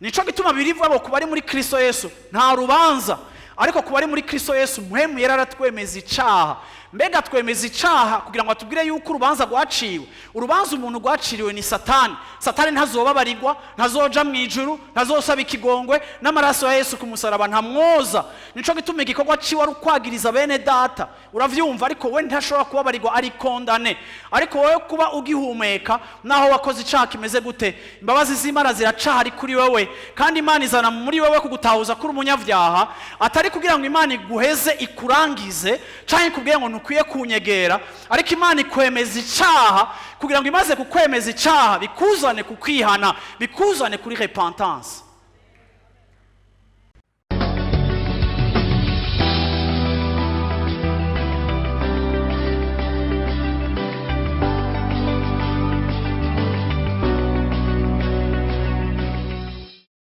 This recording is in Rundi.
Nico gituma birivuga ngo ku bari muri Kristo Yesu nta rubanza, ariko ku bari muri Kristo Yesu Mpwemu Yera aratwemeza icaha. Mbega twemeza icaha kugira ngo atubwire yuko urubanza rwaciwe. Urubanza umuntu rwaciriwe ni Satani. Satani ntazobabarirwa, ntazoja mu ijuru, ntazosaba ikigongwe, n'amaraso ya Yesu ku musaraba ntamwoza. Nico gituma igikorwa ciwe ari ukwagiriza bene data, uravyumva? Ariko we ntashobora kubabarirwa, ari condamné. Ariko wowe kuba ugihumeka, naho wakoze icaha kimeze gute, imbabazi z'Imana ziracahari kuri wewe. Kandi Imana izana muri wewe kugutahuza kuri umunyabyaha, atari kugira ngo Imana iguheze, ikurangize, canke ikubwire ngo ntukwiye kunyegera, ariko Imana ikwemeza icaha kugira ngo imaze kukwemeza icaha bikuzane ku kwihana, bikuzane kuri repentance.